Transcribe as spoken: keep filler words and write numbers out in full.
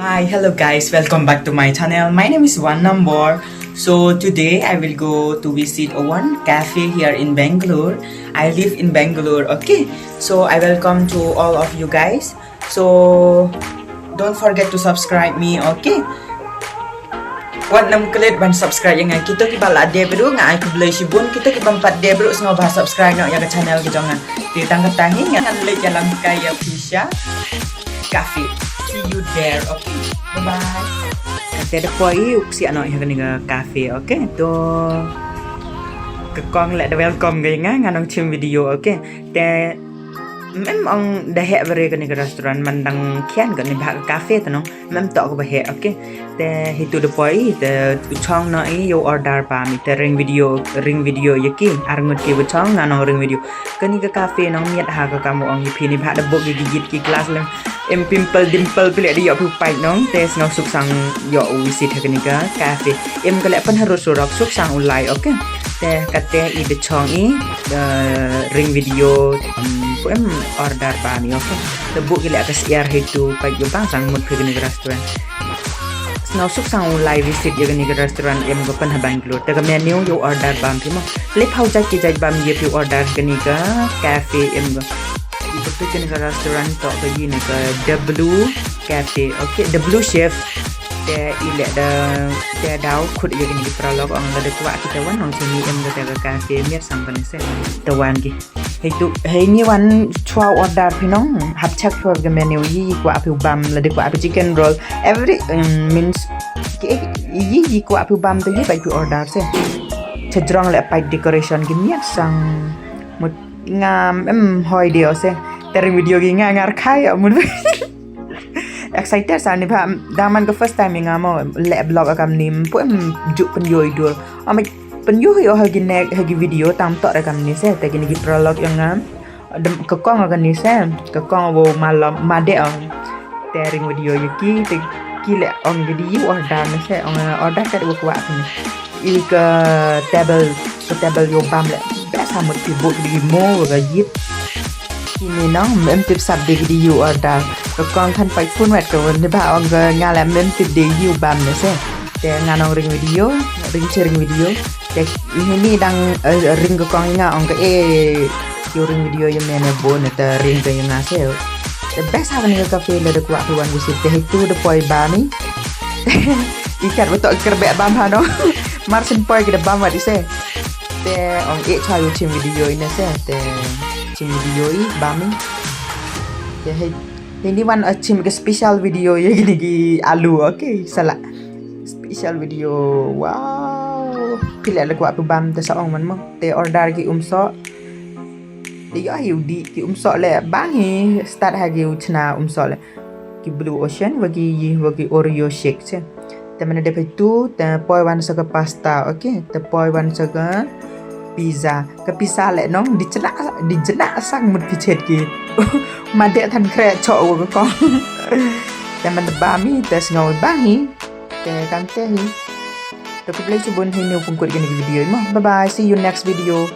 Hi, hello guys, welcome back to my channel. My name is One Number. So today I will go to visit a one cafe here in Bangalore. I live in Bangalore, okay? So I welcome to all of you guys. So don't forget to subscribe me, okay? Wat nym klet ban subscribe ïa nga. Kito kiba la dep ruh nga ai khublei shibun, kito kiba ym pat dep ruh sngewbha subscribe noh ïa ka channel ka jong nga. Te tang kata hi ngan leit ïalam kai ïa phi sha cafe. See you there, okay? Bye bye. Te da poi u ksiah noh ïa kane ka cafe, okay? To ka kong leh da welcome ka ïa nga, ngan ong shim video, okay? Te mem ong da heh bha re kane ka restaurant, man dang khian kane bha ka cafe te nong. Mem toh kaba heh, okay. Te hitu da poi te u chong noh i ïa u order bam i, te ring video, ring video ïa ki. Ar ngut ki ba chong, ngan ong ring video. Kane ka cafe nong miat ha ka, kam ong ïa phi, ni bha da bok ïa ki jit ki glass lem. Em pimple dimple phi leh da ïoh phi u pait nong, te sngewsuk sang ïoh u visit ha kane ka cafe. Em ka leh pynharud surok, suk sang u lai, okay. Te kata i da chong i, eh, ring video, em, pu em order bam i, okay. Te bok ki leh ka syiar hitu, pait ïa u bang sang mut phi kane ka restaurant. Sngewsuk sang u lai visit ïa kane ka restaurant, em, ka pynha Bangalore. Te ka menu ïa u order bam phi mo. Leh phaw jait ki jait bam ïa phi u order kane ka cafe, em, ka. Ïa phi kane ka restaurant toh ka ïa ne ka The Blue Cafe, okay, The Blue Chef. Te i leh da, te daw khut ïa kane ki paralok, ong lada kwah ki te wan nong shane, em, kata ka cafe miat sang kane se. Te wan ki. Hei tu, hei ni wan chwa order phi nong, hap check for ka menu, i kwah phi u bam, lada kwah phi chicken roll, every, um, means, ki, i, i kwah phi u bam te i bait phi order se. Cha jrong leh pait decoration ki miat sang mut ngam em hoi dei o se. Te ring video ki nga ngar khai o mut. Excited sa ni ba, dang man ka first time ïa nga mo leh vlog ha kamni, pu em ju pynïoh i dur. Ame pynïoh ïoh ha ki nek, ha ki video tam toh re kamni se, te kine ki paralok ïa nga. Dem ka kong ha kani se, ka kong wa malam made ong. Te ring video ïa ki, te ki leh ong ki dei order ne se, ong order kat wa kwah kani. I ka table, ka table ïa u bam leh best ha mut ki bok ki mo wa ka yit. Kine nong mem tip sap dei ki dei order. Ka kong kan pait phone wet ka wan ne ba ong ka nga leh mem tip dei u bam ne se. Te nga nong ring video, ring sharing video. Te ini dang, eh, ring ka kong ïa nga ong ka, eh, ïa ring video ïa me ne bo ne te ring ka ïa nga se. The best ha kani ka cafe lada kwah phi wan visit te hitu da poi bam i. I kat ba toh ki kyrbeh bam ha nong. Mar shen poi ki da bam wat i se. Te ong eh chwa ïa u shim video i ne se. Te shim video i bam i. Te hei, hei ni wan, eh, shim ka special video ïa kini ki alu, okay, sa la. Special video, wow. Phi leh lada kwah phi bam te sa ong man mo. Te order ki umsoh. Te ïoh hi u dih ki umsoh leh bang hi start ha ki u chna umsoh leh. Ki Blue Ocean wa ki, wa ki Oreo shake se. Te mane dep hi tu, te poi wan sa ka pasta, okay. Te poi wan sa ka pizza. Ka pizza leh nong, di chna, di chna sang mut phi chet ki. Ma deh than kre cho wa ka kong. Te man bam hi, te sngew bang hi. Te kan te hi. Te khublei shibun hi ni u pynkhot kini ki video mo. Bye bye, see you next video.